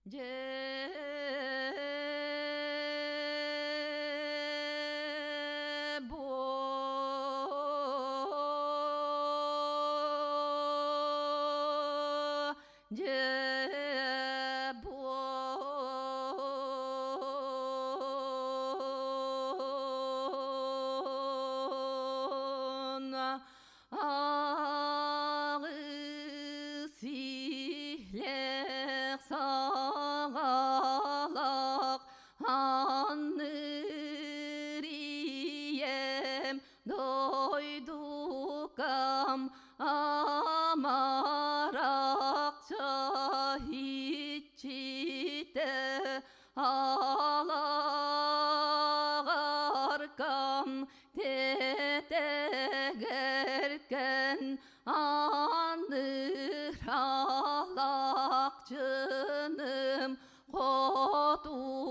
Дьэ буо дьэ буон Аҕыс сиһлээх саҕалах анныыр ийэм дойдукам амарахча иччитэ алаҕаркам тэтэгэркэн аныыралаахчыным хотунум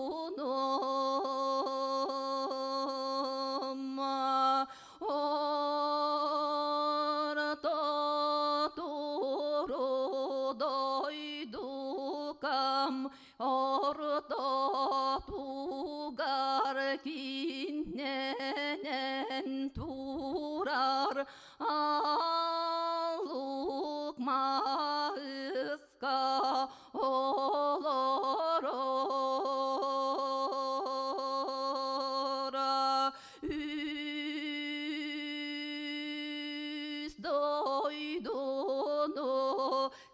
орто туру дойдукам Ортотугар киннэнэн турар аллук маска олорор үс дойдуну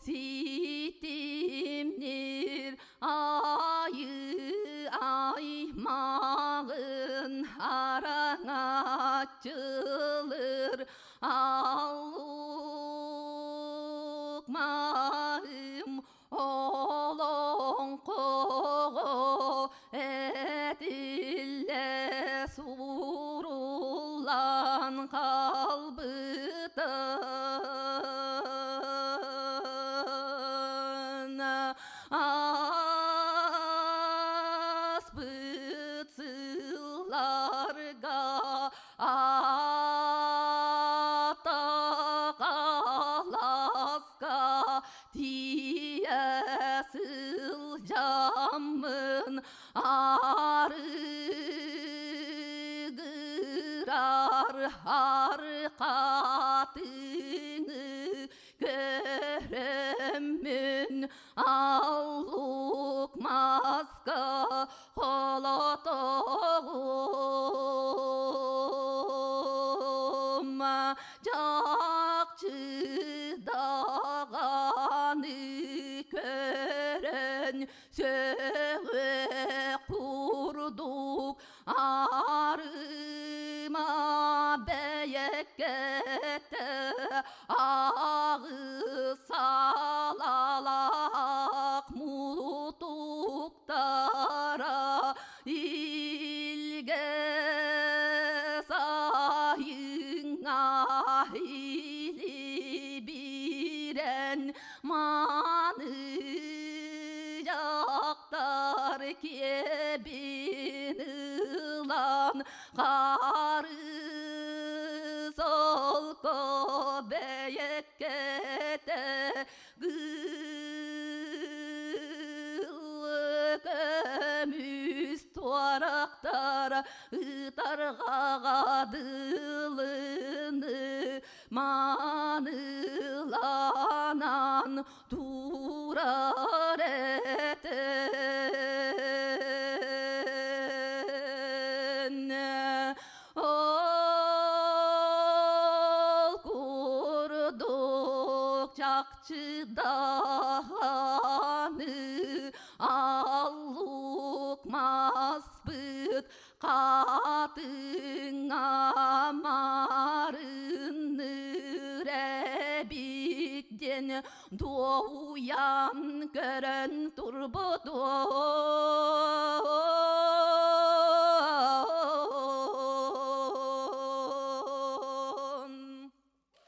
Ситимнир айы аймағын араҥаччылыр аллук маһым олоҥхоҕо этиллэ суруллан хаалбыта. Ааспыт сылларга атаҕаласка тиийэ сылдьаммын арыгырар архатыҥы көрөммүн аллук маска холотоҕум чахчы даҕаны көрөн сөҕө курдук арыма бэйэккэтэ аҕыс салалаах мутуктара илгэ сайыҥҥа илибирэн маны дьахтар киэбин ылан хары солко бэйэккэтэ кыл көмүс туорахтар ытарҕаҕа дылыны мааныланан турар этэн Ол курдук чахчы даҕаны аллук маспыт Хатыҥа маарынныыр эбит диэн дуоһуйан көрөн турбутум.